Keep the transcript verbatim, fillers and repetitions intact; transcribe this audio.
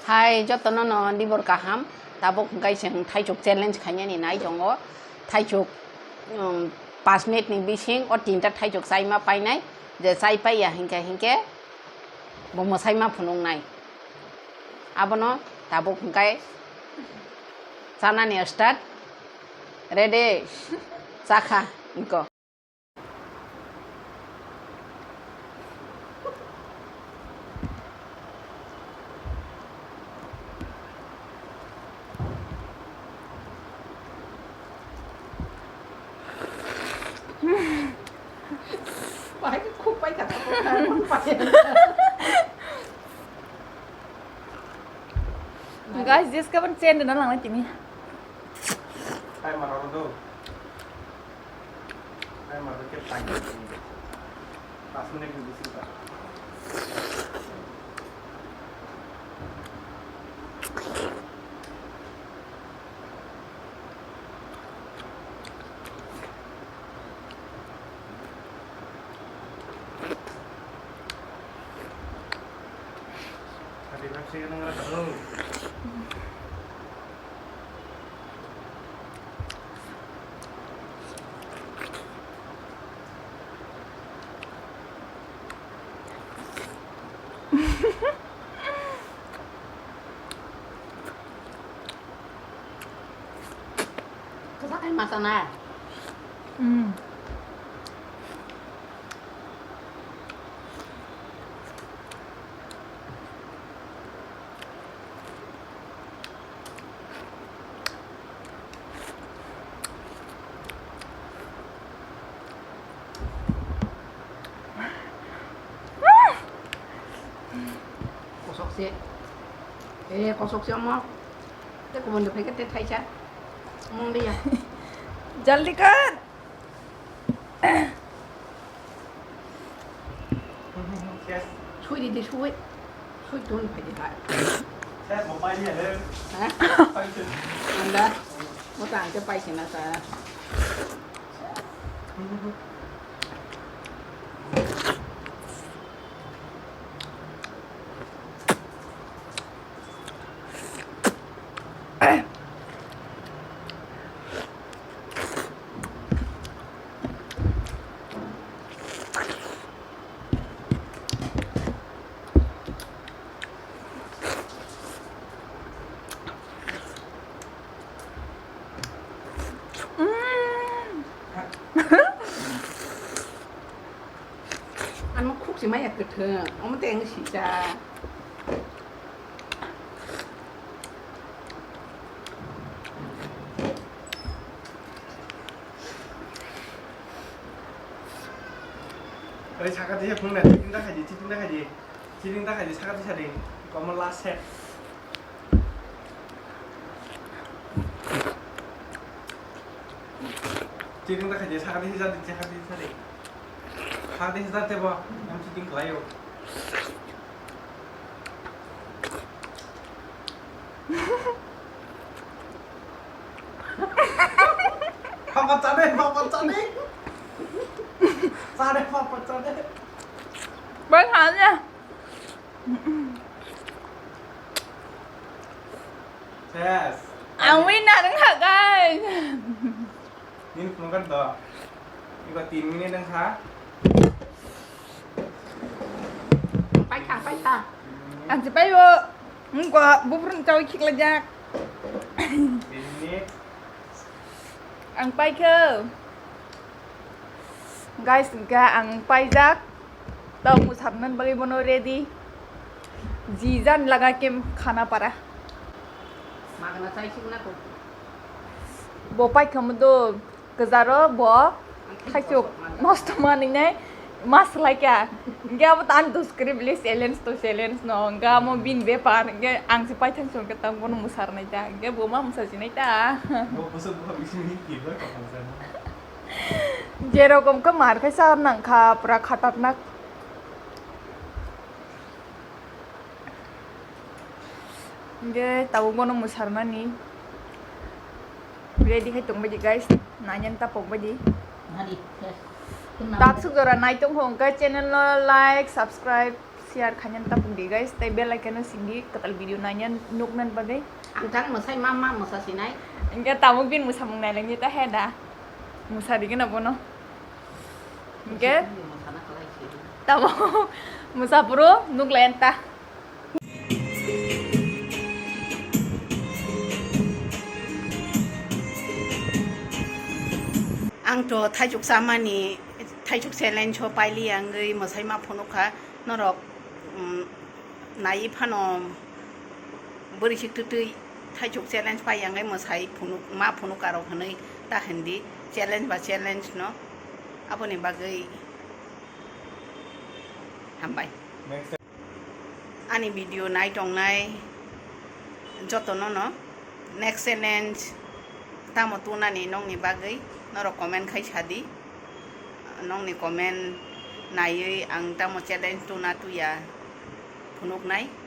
Hai, jotono no nibor kaham. Tabuk hwnkhe chwng thaichuk challenge khainani nai tongo. Thaichuk, um, pash minute ni bising o tinta thaichuk chaima painai, je chai paiya hinkhe, hinkhe bo mwsai ma phunuknai. Abono tabuk hwnkhe chanani start. Ready? Chakha, iko. Guys, just kapan chain dena lang tini. Timer oro do. Timer do ke time. Pas minute ni bisi ta. Adi bapsi nang ra do. Kwchak hai masa na. Hmm. Kosok se. Eh, kosok se omo. Te kubun de packet te thaisa. Mung de ya. Jaldi kar. Sui di, di sui. Sui tun phai di hai. Ha? Anda. Mo ta ang te pai sina ta. Ano khuk si maya kwthwng, omo tei ang sijak. Oi, saka tisa phunuknai, chiting ta khaidi, chiting ta khaidi, chiting ta khaidi, saka tisa di, komo last set. Chiting ta khaidi, saka tisa di, saka tisa di. Saka tisa di, tebo, yang chiting kelayo. Papa chade, papa chade. Chade, papa chade. Bang hanya. Yes. Ang winner wngkha, guys. Nini phunukha do. Iko tin minute wngkha. Paikha, paikha. Ang se paibo. Wngkha, buphuru chawi khiklajak. Tin minute. Ang paikha. Guys, hwnkha ang paijak. Tao mwsarnani bagwi bono ready. Ji jan laga kem khana para. Magna chai sikna ko. Bo paikha mo do. Kwcharo bo thaichuk nosto manwi nai ma swlai kha. Hwnkhe abo to ani dos kwrwi bwle challenge to challenge no, hwnkhe amo bini bepar, hwnkhe ang se paithang se hwnkhe tang bono mwsarnai ta, hwnkhe bo ma mwsajinai ta. Bo bwswk bo bisingni twi bai kaham jani. Jerokom khe mar khe cha nang kha, pura khatarnak. Hwnkhe tabuk bono mwsarnani ready khai tongbaidi, guys, nainani tapokbaidi. Nani, yes. Taksuk jora naitung hwnkhe channel no like, subscribe, Share khaina tapuk di guys, tei bell icon no sing di kwtal video naina nukna bagwi. Ang tang mwsai ma ma mwsa sinai. Hingke tabuk bini mwsamung nailangni ta he da. Mwsa di gana bono. Hingke Mwsana khlai si. Tabuk mwsa phuru nuklai ta. Ang to thaichuk chamani, thaichuk challenge o paili wngwi mwsai ma phunukha norok, um, naiwi phano bwrwi sik twtwi thaichuk challenge pai wngwi mwsai phunuk ma phunukha rok hwnwi ta hindi challenge ba challenge no aboni bagwi hambai. Ani video nai tongnai jotono no next challenge tamo tunani nongni bagwi norok comment khai sadi. Nongni comment naiwi ang tamo challenge tuna tuya phunuknai.